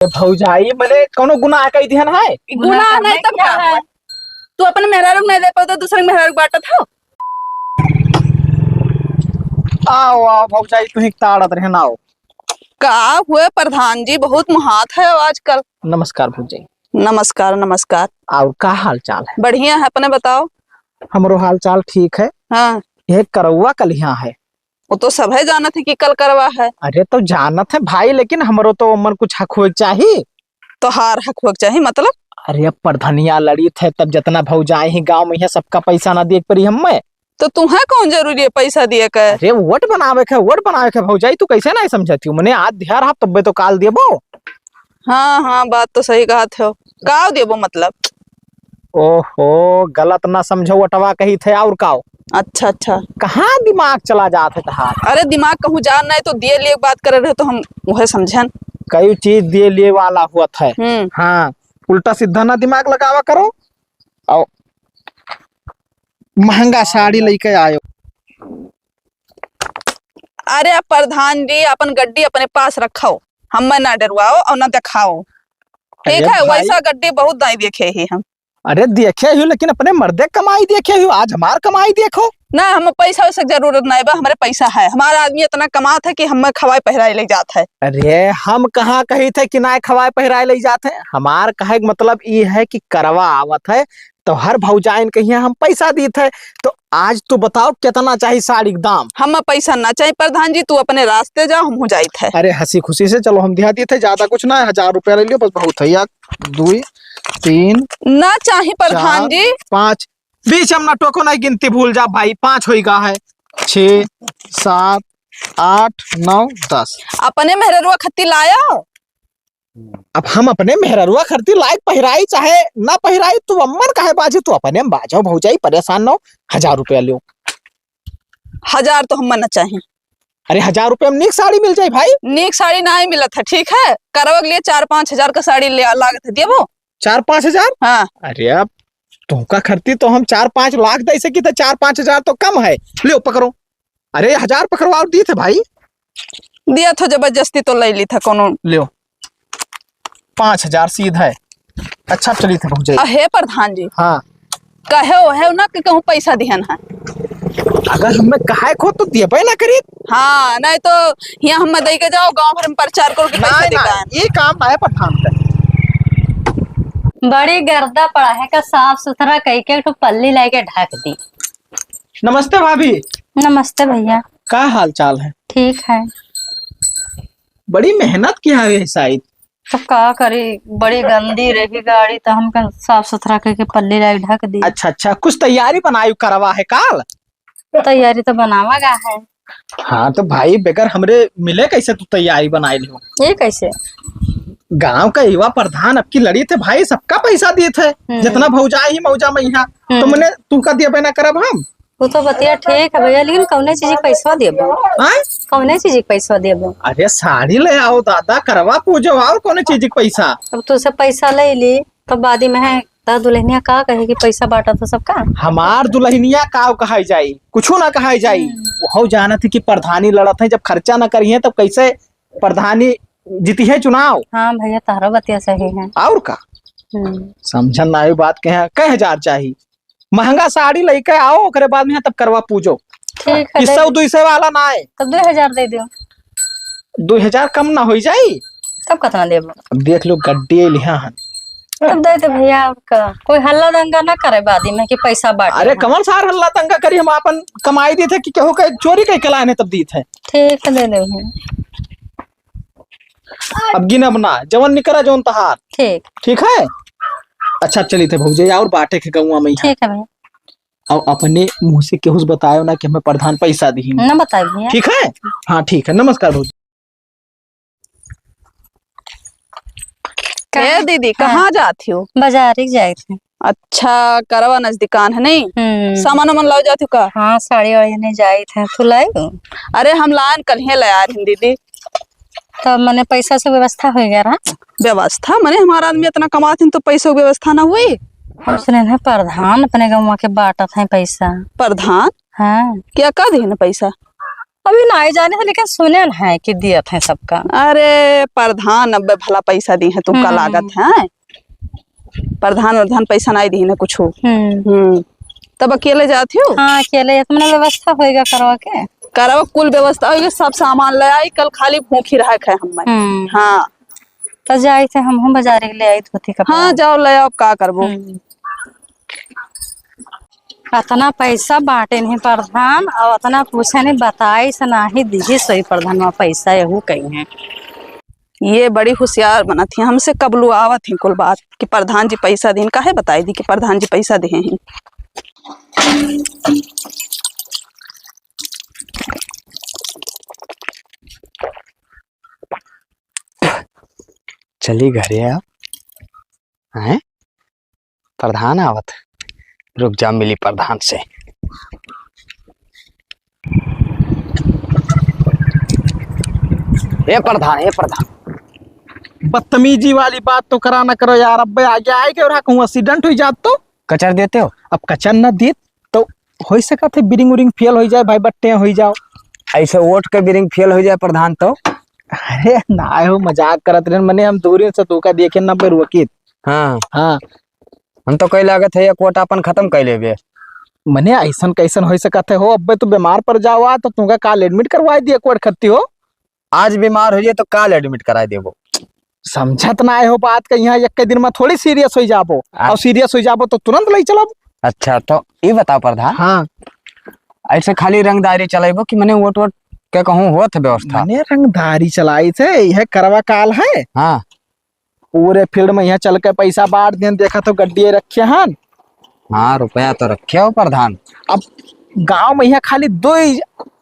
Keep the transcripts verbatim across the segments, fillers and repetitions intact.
ए भौजाई, मने कौनो गुनाह कइ दिहन है? गुनाह गुनाह नहीं, नहीं तब किया का है। है? तू अपने मेहरारू के नहीं दे पाओ तो दूसरे के मेहरारू के बांटत हो? आओ, आओ भौजाई, तू ही ताड़त रहे ना, आओ। का हुए प्रधान जी, बहुत मुहात है आजकल। नमस्कार भौजाई। नमस्कार, नमस्कार। और का हाल चाल है? बढ़िया है, अपने बताओ। हमरो हाल चाल ठीक है। हाँ। ये करौआ कलिहा है। वो तो सभे जानत है कि कल करवा है। अरे तो जानत है भाई, लेकिन हमरो तो ओमन कुछ हक होए के चाही। तोहार हक होए के चाही मतलब? अरे अब प्रधनिया लड़ित है, तब जितना भौजाई ही गाँव में है, सबका पैसा ना दिए के पड़ी हमें। तो तुहे कौन जरूरी है पैसा दिए के? अरे वोट बनावे के, वोट बनावे के भौजाई, तू कैसे नहीं समझती हूँ? मने आज दिहार हाथ तब्बे तो काल देबो। हाँ, हाँ, बात तो सही कहत हो। का देबो मतलब? ओहो, गलत ना समझो, वोटवा कही थे और काओ। अच्छा, अच्छा। कहाँ दिमाग चला जात है तहार? अरे दिमाग कहूँ जान नहीं तो दिए लिए बात करे रहे तो हम वह समझन। कई चीज दिए लिए वाला हुआ था। हम्म। हाँ, उल्टा सीधा ना दिमाग लगावा करो। आओ, महंगा साड़ी लेके आयो। अरे आप प्रधान जी, अपन गड्डी अपने पास रखो, हमें ना डरवाओ और ना दिखाओ, ठीक अरे है? भाई। वैसा गड्डी बहुत दाई देखे ही हम। अरे देखे ही, लेकिन अपने मर्दे कमाई देखे ही, आज हमार कमाई देखो। ना, हम पैसा वैसा के जरूरत नहीं बा, हमारे पैसा है, हमारा आदमी इतना कमात है कि हमें खवाए पहराए ले जात है। अरे हम कहाँ कही थे कि ना खवाए पहराए ले जात है, हमार कहे के मतलब ई है कि करवा आवत है तो हर भौजाइन कहिया हम पैसा दीत है। तो आज तू बताओ कितना चाही साड़ी के दाम? हम पैसा ना चाही प्रधान जी, तू अपने रास्ते जाओ, हम हो जाइत है। अरे हंसी खुशी से चलो हम दिया दीत है, ज्यादा कुछ ना है, हजार रुपया ले लियो बस, बहुत है यार। दुई, तीन, ना चाही प्रधान चार, जी। पाँच, बीच हम ना टोको ना गिनती भूल जा भाई, पाँच होई गा है, छः, सात, आठ, नौ, दस। अपने मेहररुआ खत्ती लायो। अब हम अपने मेहररुआ खरती लायक पहिराई चाहे ना पहिराई, तू अम्मन काहे बाजे, तू अपने में बाजो भौजाई, परेशान न हो, हजार रुपया लियो। हजार तो हम्मन न चाही। अरे हजार रुपया में नीक साड़ी मिल जाई भाई। नीक साड़ी नाहीं मिलत है, ठीक है, करवा के लिए चार पाँच हजार का साड़ी ले लागत है, देबो? चार पाँच हजार? हाँ। अरे अब तुमका खरती तो हम चार पाँच लाख दे सकी, तो चार पाँच हजार तो कम है, लियो पकड़ो। अरे हजार पकड़वा और दी थे भाई। दिया थो जबरदस्ती तो ले ली था कोनो। लियो पाँच हजार सीधा है। अच्छा चली थे भौजाई। अहे प्रधान जी। हाँ। कहे हो है ना कि कहूँ पैसा दिहन है। अगर हमें कहे को तो देबे ना करी। हाँ, नहीं तो यहाँ हम दे के जाओ गाँव भर में प्रचार करो कि ना, पैसा ना, दिहन। ये काम ना है प्रधान का। बड़ी गर्दा पड़ा है का, साफ सुथरा कई के एक ठो पल्ली लाके ढक दी। नमस्ते भाभी। नमस्ते भैया। का हाल चाल है? ठीक है। बड़ी मेहनत किया है शायद। तो का करी, बड़ी गंदी रही गाड़ी, तो हम कन साफ सुथरा करके पल्ली लाई ढक दी। अच्छा, अच्छा, कुछ तैयारी बनाई करवा है काल? तैयारी तो बनावा गा है। हाँ, तो भाई, बगैर हमरे मिले कैसे तू तैयारी बनाई लियो? ये कैसे? गांव का युवा प्रधान अब की लड़ी थे भाई, सबका पैसा दिए थे, हम्म। जितना भौजा ही मौजा में यहाँ, तो हम्म। मने तू का दिया ना करब हम? वो तो बतिया ठीक है भैया, लेकिन कौने चीज के पैसवा देबो? आय? कौने चीज के पैसवा देबो? अरे साड़ी ले आओ दादा, करवा पूजो, और कौने चीज के पैसा? अब तू से पैसा ले ली, तब बाद में है, ता दुल्हनिया का कहे कि पैसा बांटा तो सबका? हमार दुल्हनिया का कहाई जाई, कुछो ना कहाई जाई। हम्म। वो जानत है कि प्रधानी लड़त है, जब खर्चा ना करिए तब कैसे प्रधानी जीती है चुनाव? हाँ भैया, तहरा बतिया सही है। और का? हम्म। समझन ना आई बात के, कै हजार चाही? महंगा साड़ी लेके आओ, ओकरे बाद में तब करवा पूजो। ठीक है, ई दे सौ दे। दुई सौ वाला ना आए। तब दुई हजार दे दो। दुई हजार कम ना होई जाई? तब कितना देबो? अब देख लो, गड्डी लिहा हन। तब दे दे भैया, और का? कोई हल्ला दंगा ना करे बाद में कि पैसा बांटे अरे, हम। कौन सार हल्ला दंगा करी? हम आपन कमाई दी थे कि केहू के चोरी कई के लाने तब दी थे। ठीक है, दे दे भैया। अब गिनब ना, जवन निकरा जवन तहार। ठीक। ठीक है? अच्छा, चली थे भौजी, और बाटे के गौवा में ही। ठीक है भैया। और अपने मुंह से केहू से बतायो ना कि हमें प्रधान पैसा दी। ना बताए भैया। ठीक है? हाँ, ठीक है। नमस्कार भौजी। का? ए दीदी, हाँ। कहाँ जात हो? बाजारे जाइत है। अच्छा, करवा नजदीकान है नहीं? हम्म। सामान वामान लाओ जात हो का? हाँ, साड़ी वाड़ी नहीं जाइत है। तू लाई हो? अरे, हम लान कल ही ले आ रही दीदी। तो मने पैसा से व्यवस्था हो गया रहा? व्यवस्था? मने हमारा आदमी इतना कमात है तो पैसों की व्यवस्था ना हुई? हम सुने हैं प्रधान अपने गौवा के बांटत हैं पैसा। प्रधान? हाँ। क्या का दिहन पैसा? अभी नाहीं जाने है, लेकिन सुने न है कि दियत है सबका। अरे, प्रधान अब्बे भला पैसा दिहे तुमका हम्म। लागत है? प्रधान वरधान पैसा नाहीं दिहे न कुछ। हम्म। हम्म। तब अकेले जात हो? हाँ, अकेले। इतना व्यवस्था होएगा करवा के? करवा, कुल व्यवस्था होएगा, सब सामान ले आई, कल खाली भूखी रहा खाए हम। हम्म। हाँ। तो जाई थे हम, हम बाजार ले आई धोती कपड़ा। हाँ, जाओ ले आओ, का करबो? हम्म। अतना पैसा बांटे नहीं प्रधान, और अतना पूछे नहीं, बताई से नाही दिही सोई प्रधान, वहाँ पैसा यहू कहीं है। ये बड़ी होशियार बनत ही, हमसे कबलुआवत ही कुल बात कि प्रधान जी पैसा दिन, काहे बताई दी कि प्रधान जी पैसा दिहे ही। चली घरे अब। हैं? प्रधान आवत। रुक जा, मिली प्रधान से। ए प्रधान, ए प्रधान। बदतमीजी वाली बात तो करा ना करो यार। अब्बे आगे आए के और कहूँ accident हुई जात तो? कचर देते हो? अब कचर ना देत तो होई सकत है बिरिंग उरिंग फेल होई जाए भाई, बट्टे होई जाओ। ऐसे वोट के बिरिंग फेल होई जाए प्रधान तो? अरे ना हो, मजाक करत रहन, मने हम दूरी से तोका देखे ना पे रोकित। हाँ। हाँ। हम तो कहे लागत है एक वोट अपन खतम कर लेबे। मने ऐसन कैसन होई सकत है हो, अब्बे तू बीमार पड़ जावा तो तुमका काल admit करवाई दिए एक वोट खत्ती हो। आज बीमार हो जाए तो काल admit कराई देबो। समझत ना हो बात का, यहाँ एक के दिन में थोड़ी serious हो जाबो। आ- और serious हो जाबो तो तुरंत ले चलब। अच्छा, तो ये बताओ प्रधान। हाँ। ऐसे खाली रंगदारी चलाइबो कि मने वोट वोट के कहूँ होत है व्यवस्था? मने रंगदारी चलाई थे, यह करवा काल है। हाँ। पूरे field में यहाँ चल के पैसा बांट देन, देखा तो गड्डिए रखे हन। हाँ, रुपया तो रखे हो प्रधान। अब गांव में यहाँ खाली दो ही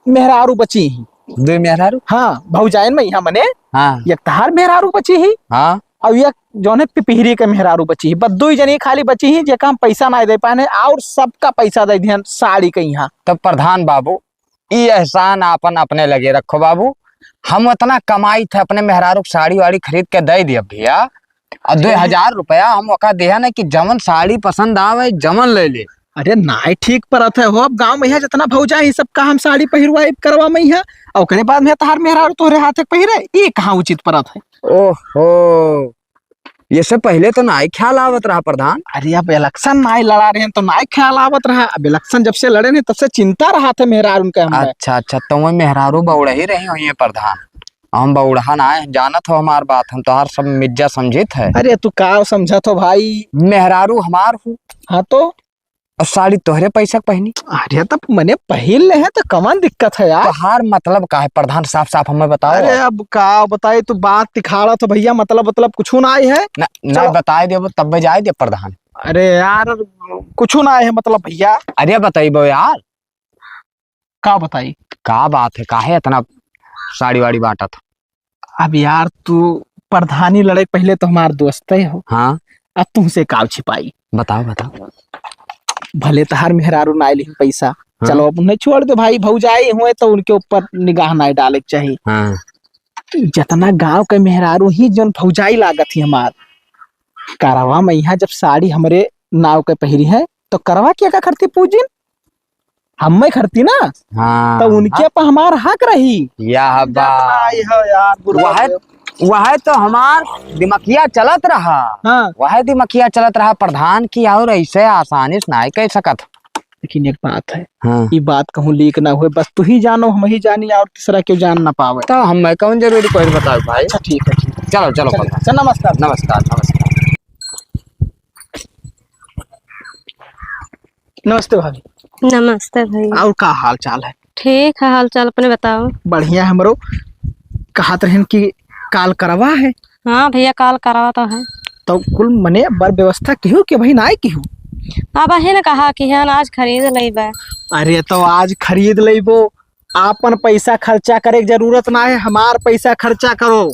मेहरारू बची ही। दो मेहरारू? हाँ, भौजाइन में यहाँ मने हाँ। एक तहार मेहरारू बची ही। हाँ। और एक जौने पिपिहरी के मेहरारू बची ही, बस दो ही जनी खाली बची ही, जेका हम पैसा ना दे पाने, और सबका पैसा दे दिहन साड़ी के यहाँ। तब प्रधान बाबू, ई एहसान आपन अपने लगे रखो बाबू। हम उतना कमाई थे, अपने मेहरारू के साड़ी वाड़ी खरीद के दे दिया भैया, और दो हजार रुपया हम ओका देहा ना कि जवन साड़ी पसंद आवे, जवन ले ले। अरे नाई ठीक परत है हो, अब गांव में यहाँ जितना भौजा है, सबका हम साड़ी पहिरवाई करवा में यहाँ, और ओकरे बाद में तहार मेहरारू तोहरे हाथ के पहिरे, ये कहाँ उचित परत है? ओहो, ये से पहले तो नाई ख्याल आवत रहा प्रधान। अरे अब election नाई लड़ा रहे हैं तो नाई ख्याल आवत रहा, अब election जब से लड़े नहीं तब से चिंता रहा थे मेहरारू उनका हमारे। अच्छा, अच्छा, तो वही मेहरारू बौड़ही रही हुई है प्रधान। हम बौड़हा ना है, जानत हो हमार बात, हम तोहार सब मिज्जा समझित है। अरे तू का समझत हो भाई? मेहरारू हमार हूँ। हाँ तो? और साड़ी तोहरे पैसा के पहनी। अरे तब मने पहिर ले है तो कवन दिक्कत है यार? तोहार मतलब का है प्रधान, साफ साफ हमें बताओ। अरे अब का बताई, तू बात तिखाड़ा तो भैया, मतलब, मतलब कुछ ना आई है। ना, ना चलो। बताए देबो तब जाए दे प्रधान। अरे यार कुछ ना आई है मतलब भैया। अरे बताइबो यार। का बताई? का बात है, काहे इतना साड़ी वाड़ी बांटत? अब यार, तू प्रधानी लड़े पहले तो हमार दोस्त है हो। हाँ। अब तुमसे का छिपाई? बताओ, बताओ। भले तहार मेहरारू ना लिही पैसा, हाँ। चलो, अब उन्हें छोड़ दो भाई, भौजाई हुए तो उनके ऊपर निगाह ना डाले के चाहिए। हाँ। जितना गांव के मेहरारू ही जौन भौजाई लागत ही हमार, करवा में यहाँ जब साड़ी हमरे नाव के पहिरी है, तो करवा के का करती पूजिन? हम्मे खरती ना, हाँ, तो उनके हाँ। पर हमार हक रही। या हब्बा। जतना आई है यार, बुरा वह, लगे। वह तो हमार दिमकिया चलत रहा। हाँ। वह दिमकिया चलत रहा प्रधान की, और ऐसे आसानी से नाई कह सकत। लेकिन एक बात है, हाँ। ये बात कहूँ leak ना हुए, बस तू ही जानो, हम ही जानी और तीसरा क्यों जान ना पावे। तो हमें कौन जरूरी कोई बताओ भाई। अच्छा, ठीक है, ठीक है। चलो, चलो, चलो, प्रधान। चल, नमस्कार। नमस्कार, नमस्कार। नमस्ते भाभी। नमस्ते भैया। और का हाल चाल है? ठीक है हाल चाल, अपने बताओ। बढ़िया है हमरो। कहत रहन कि काल करवा है। हाँ भैया, काल करवा तो है। तो कुल मने बर व्यवस्था किहू के भाई नाय किहू? अब अहे न कहा कि है आज खरीद लेबे। अरे तो आज खरीद लेबो, आपन पैसा खर्चा करे के जरूरत ना है, हमार पैसा खर्चा करो।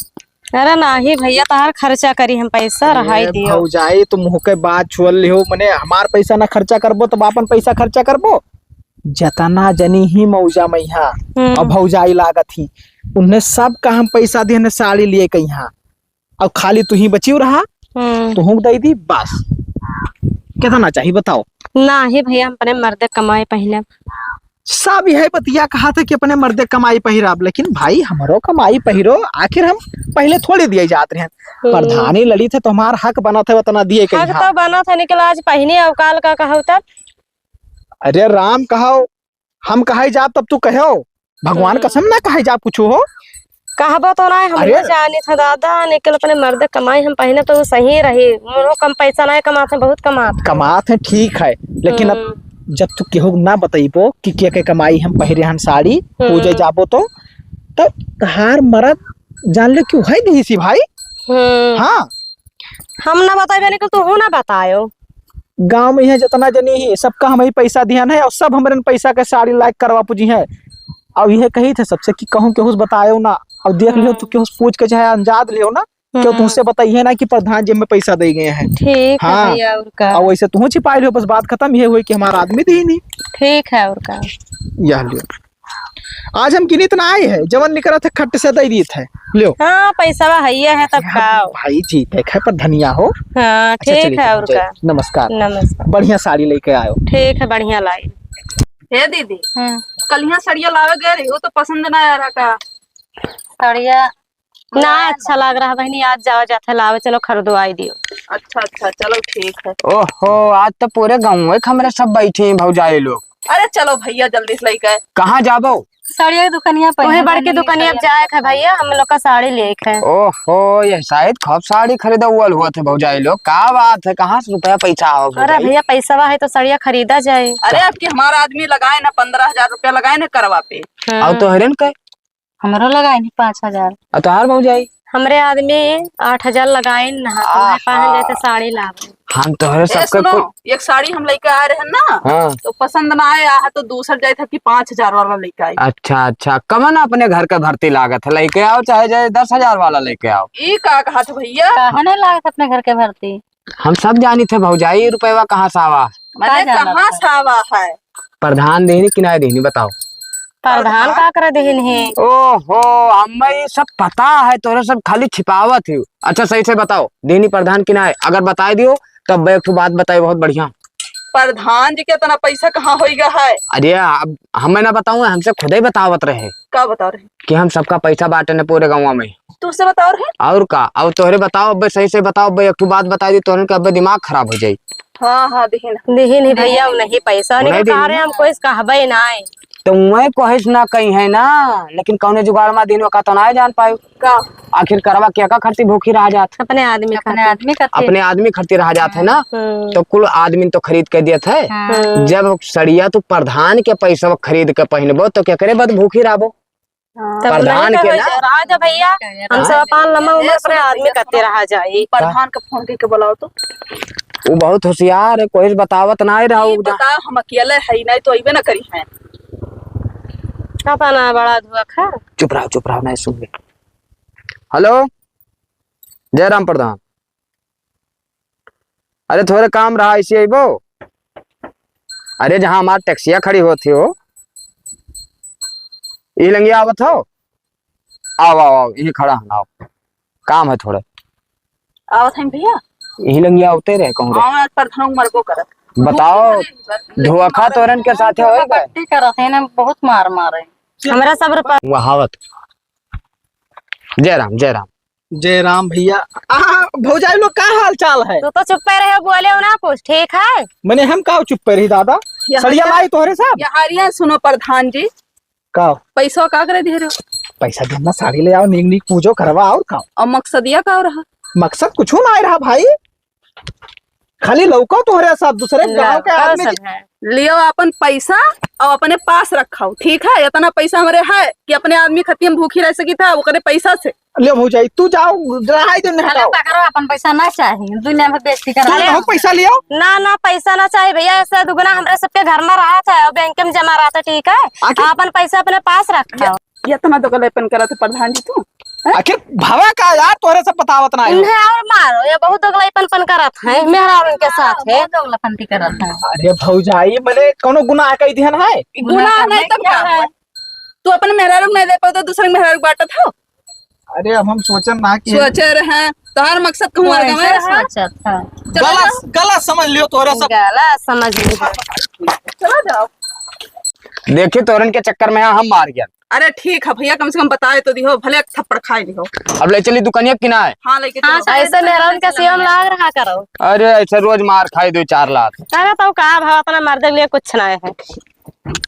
अरे नाही भैया, तहार खर्चा करी हम पैसा, ए, रहाई दियो। भौजाई, तू मुँह के बात छुअल लिहो, मने हमार पैसा ना खर्चा करबो, तब आपन पैसा खर्चा करबो। जतना जनी ही मौजा में यहाँ, हम्म। अब भौजाई लागत ही, उन्हें सब का हम पैसा दिए, साड़ी लिए कहीं, और खाली तू ही बची रहा, हम्म। तो हुक दे दी, बस। कितना चाहिए बताओ? नाही भैया, हम अपने मर्दे कमाए पहने। सब यही बतिया कहत है कि अपने मर्दे कमाई पहिराब, लेकिन भाई हमरो कमाई पहिरो, आखिर हम पहिले थोड़े दिए जात रहे। हम्म। प्रधानी लड़ित है तो हमार हक बनत है, उतना दिए के हक यहाँ। तो बनत है, निकल आज पहिने अवकाल का कहौ तब। अरे राम कहौ, हम कहै जाब तब तू कहो, भगवान हम्म। कसम ना कहै जाब कुछ हो। कहबो तो ना, हम अरे। ना जानित है दादा, निकल अपने मर्दे कमाई हम पहिने तो सही रही। मोरो कम पैसा ना कमात है, बहुत कमात है। कमात है, ठीक है, लेकिन अब हम्म। जब तू केहू ना बतइबो कि के के कमाई हम पहिरे हन साड़ी, हम्म। पूजे जाबो तो, तो तहार मरद जान ले क्यों है नहीं सी भाई। हम्म। हाँ। हम ना बताइबे, निकल तू हो ना बतायो। गाँव में है जितना जनी ही, सबका हम ही पैसा दिहन है और सब हमरन पैसा के साड़ी लायक करवा पूजी है। अब यह कही थे सबसे कि कहूँ केहू से बतायो ना, अब देख लियो हम्म। तू केहू से पूछ के चाहे अंजाद लियो ना, क्यों हम्म। तुमसे बताइए ना कि प्रधान जी हमें पैसा दे गए हैं। ठीक है हाँ। भैया, और का? और वैसे तू छिपाई लियो, बस बात खत्म, ये हुई कि हमारा आदमी दी नहीं। ठीक है, और का? यह लियो, आज हम गिनित ना आए हैं, जवन निकलत है खट से दे दीत है। लियो। हाँ, पैसा है, ये है तब अरे का? भाई जी, देखे पर धनिया हो। हाँ, अच्छा, ठीक चलिए, है, और जाइए। का? नमस्कार। नमस्कार। बढ़िया साड़ी लेके आयो। ठीक है, बढ़िया लाई। हे दीदी, हम्म। कल यहाँ सड़िया लावे गए रही, वो तो पसंद ना आ रहा का? सड़िया ना अच्छा लाग रहा बहिनी, आज जावा जात है लावे, चलो खरीदवाई दियो। अच्छा, अच्छा, चलो ठीक है। ओहो, आज तो पूरे गाँव के हमरे सब बैठे हैं भौजाई लोग। अरे चलो भैया, जल्दी से लेके आए। कहाँ जाबो? साड़िया की दुकानिया पे वही है, बड़की दुकानिया पे जाए के है भैया, हम लोग का साड़ी लेके है। ओहो, ये शायद खूब साड़ी खरीदवाल हुआ थे भौजाई लोग। का बात है, कहाँ से रुपया पैसा आओ अरे भौजाई? भैया, पैसा है तो साड़िया खरीदा जाए। अरे, आपके हमारा आदमी लगाए ना, पन्द्रह हजार रुपया लगाए ना करवा पे। हम्म। और तोहरे न के? हमरो लगाए नहीं पाँच हजार। और तोहार भौजाई? हमरे आदमी आठ हजार लगाए न, तो आहा। पाँच हजार से साड़ी लावे। हम तोहरे ए, सबके सुनो, कुल एक साड़ी हम लेके आए रहे ना, हाँ। तो पसंद ना आया है, तो दूसर जाए था कि पाँच हजार वाला लेके आए। अच्छा, अच्छा, कमन अपने घर के भर्ती लागत है, लेके आओ, चाहे जाए दस हजार वाला लेके आओ। ई का कहत भैया? काहे नहीं लागत अपने घर के भर्ती? हम सब जानी थे भौजाई, रुपयवा कहाँ से आवा? मने का जानत कहाँ है? से आवा है? प्रधान देहनी कि नाय देहनी, बताओ। प्रधान का करे देहनी है? ओहो, हमें ये सब पता है, तोरे सब खाली छिपावत ही। अच्छा, सही से बताओ, देहनी प्रधान कि नाय? अगर बताई दियो, तब एक ठो बात बताई, बहुत बढ़िया। प्रधान जी के इतना पैसा कहाँ होइगा है? अरे, अब हमें ना बताऊँ, हमसे खुदे बतावत रहे। का बता रहे? कि हम सबका पैसा बांटे ने पूरे गाँव में। तुमसे बताओ रे। और का? और तोहरे बताओ, अब्बे सही से बताओ, अब्बे एक ठो बात बता दी, तोहरे के अब्बे दिमाग खराब हो जाई। हाँ, हाँ, दिहिन। दिहिन ही भैया, उ नहीं पैसा नहीं नहीं कहा रहे, दिहिन। हम कोई कहबे नाय। तो मैं कहिस ना कहीं है ना, लेकिन कौने जुगाड़ मा दिन का तो ना जान पायो। का? आखिर करवा क्या का खर्ची भूखी रह जात? अपने आदमी अपने खातिर। आदमी खातिर। अपने आदमी खर्ची रह जात है ना, हम्म। तो कुल आदमी तो खरीद के दियत है। हाँ। हम्म। जब सड़िया तू प्रधान के पैसा खरीद के पहिनबो तो क्या करे बद भूखी रहबो? हाँ। तब प्रधान नहीं के कहै ना? से, रहा जा भैया, हम हाँ। सब अपन लम्बा उम्र अपने आदमी करते रहा जाई। प्रधान का फोन करके बुलाओ तो। वो बहुत होशियार है, कोई बतावत ना रहा। ये बताओ, हम अकेले है, नहीं तो अइबे ना करी हैं। का पता ना बड़ा धुआ खा। चुप रहो, चुप रहो, नहीं सुन ले। हेलो, जयराम प्रधान। अरे थोड़े काम रहा, ऐसे अइबो? अरे जहाँ हमार टैक्सिया खड़ी होत ही हो, ई लंगिया आवत हो? आओ, आओ, आओ, यही खड़ा है, आओ। काम है थोड़े। आवत हैं भैया। यही लंगिया आवते रहे कहूँ रे। हाँ, आज प्रधान मरबो करत। बताओ, धोखा तोरन के साथे होए गए? पट्टी करत है ना, बहुत मार मारे। हमरा सब रुपया वहावत। जय राम, जय राम। जय राम भैया। आ, भौजाई लोग का हाल चाल है? तू तो चुप्पे रहे, बोले हो ना कुछ, ठीक है? मने हम का चुप्पे रही दादा? ये सड़िया हरिया, लाई तोहरे सब? ये हरिया सुनो प्रधान जी। का? पैसा का करे दे रहे हो? पैसा देना, साड़ी ले आओ, नीक नीक पूजो करवा और का? और मकसदिया का रहा? मकसद कुछ ना रहा भाई, खाली लौका तोहरे सब दूसरे गाँव के आदमी सब है। लियो अपन पैसा और अपने पास रखाओ, ठीक है? इतना पैसा हमरे है कि अपने आदमी खातिर हम भूखी रह सकी था, ओकरे पैसा से। लियो भौजाई, तू जाओ, रहाई दे, नहीं हटाओ। पकड़ो, अपन पैसा ना चाही, दुनिया में बेइज्जती करा तू रहे हो। बहुत पैसा लियो। ना, ना, पैसा ना चाही भैया, ऐसा दुगना हमरे सबके घर में रहा था और बैंक में जमा रहा था, ठीक है? आखिर अपन पैसा अपने पास रखाओ। ये इतना दोगलापन करत है प्रधान जी तू, हैं? आखिर भवा का यार, तोहरे सब बतावत ना है। इन्हें और मारो, ये बहुत दोगलापन पन करत है, मेहरारू के साथ है। बहुत दोगलापंती करत है। अरे भौजाई, मने कोनो गुनाह कई दिहन है? गुनाह नहीं तब का है? तू अपन मेहरारू नहीं दे पाओ तो दूसरे मेहरारू बांटत हो? अरे अब हम सोचन ना कि सोचे रहे, तोहार मकसद कहूँ और गवे रहा। सोचत है। चला गलत, जाओ। गलत समझ लियो तोहरे सब। गलत समझ लियो। चला जाओ। देखी तोरन के चक्कर में हम मार गया। अरे ठीक है भैया, कम से कम बताए तो दिहो, भले एक थप्पड़ खाए दिहो। अब ले चली दुकानिया किनाए। हाँ, लेके हाँ, चलो। ऐसे मेहरान का सीएम लाग रहा करो। अरे ऐसे रोज मार खाए दो चार लाख। अरे तो का भाव, अपना मर्द के लिए कुछ ना है।